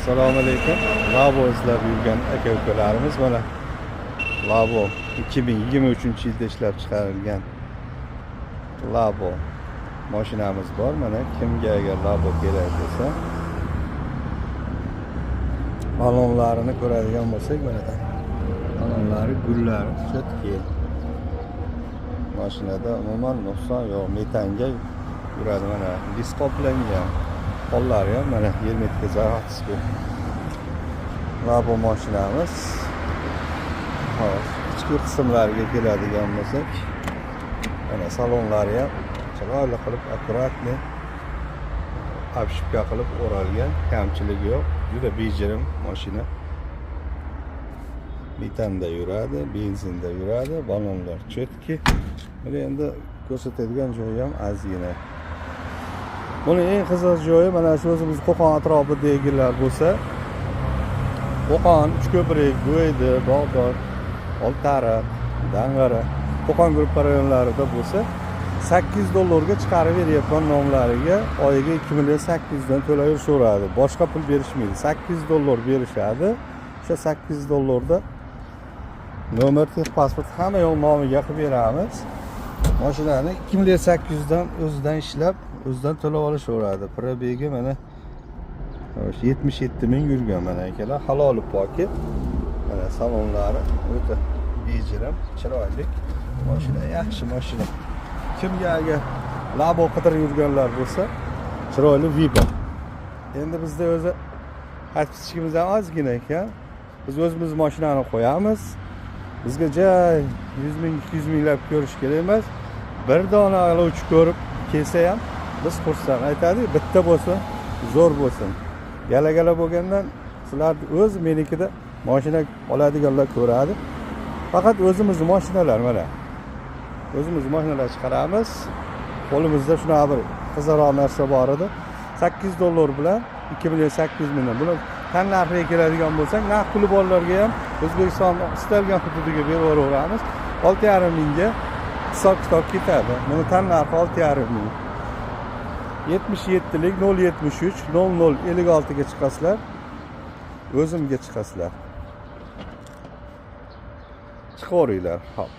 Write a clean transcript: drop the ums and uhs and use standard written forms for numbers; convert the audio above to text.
Assalomu alaykum. Labo izlab yurgan aka ukalarimiz, mana Labo 2023-yilda ishlab chiqarilgan Labo mashinamiz bor. Mana kimga agar Labo kerak bo'lsa, balonlarini ko'radigan bo'lsak, mana balonlari, gullari chetki. Mashinada umuman nuqson yo'q, metanga yuradi, mana disk qoplangan. Qo'llari ham mana 22 zavodskiy Labo mashinamiz. Hop, ichki qismlariga keladigan bo'lsak, mana salonlari ham chiroyli qilib, аккуратный обшивка qilib o'ralgan, kamchiligi yo'q. Juda bejirim mashina. Metanda yuradi, benzinda yuradi, balonlar чёткий. Buni endi ko'rsatadigan joyi ham ozgina. Buni eng qiziq joyi mana shu o'zimiz Qo'qon atrofidagilar bo'lsa, Qo'qon, Uchko'prik, Go'ydi, Bag'dod, Oltiariq, Dang'ara, Qo'qon gruppa rayonlarida bo'lsa, $8 ga chiqarib beryapman nomlariga, oyiga 2 million 800 dan to'layverishadi. Boshqa pul berishmaydi. $8 berishadi. O'sha $8 da nomer, texpasport, hamma yo'q nomiga qilib beramiz. Mashinani 2 million 800 dan o'zidan ishlab, o'zidan to'lab olishaveradi. Пробег i mana 77 ming yurgan, mana akalar, haloli poki. Mana salonlari o'ta bejirim, chiroyli. Mashina yaxshi mashina. Kimga agar Labo qidirib yurganlar bo'lsa, chiroyli Viba. Endi bizda o'zi подписчик imiz ham ozgina ekan. Biz o'zimiz mashinani qo'yamiz. Bizga jay 100 ming, 200 minglab ko'rish kerak emas. Bir dona oluvchi ko'rib kelsa ham biz xursand. Aytadi, bitta bo'lsin, zo'r bo'lsin. Gala gala bo'lgandan sizlar o'z menikida mashina oladiganlar ko'radi. Faqat o'zimizni mashinalar, mana. O'zimiz mashinalar chiqaramiz. Qo'limizda shunaqa bir qiziqroq narsa bor edi. $8 bilan 2 million 800 mingdan. Buni tan narxiga keladigan bo'lsak, naqd puli borlarga ham O'zbekiston istalgan hududiga berib yuboraveramiz. 6,5 mingga hisob kitob ketadi. Buni tan narxi 6,5 ming. 77lik 073 00 56 ga chiqasizlar. O'zimga chiqasizlar. Chiqaveringlar. Hop.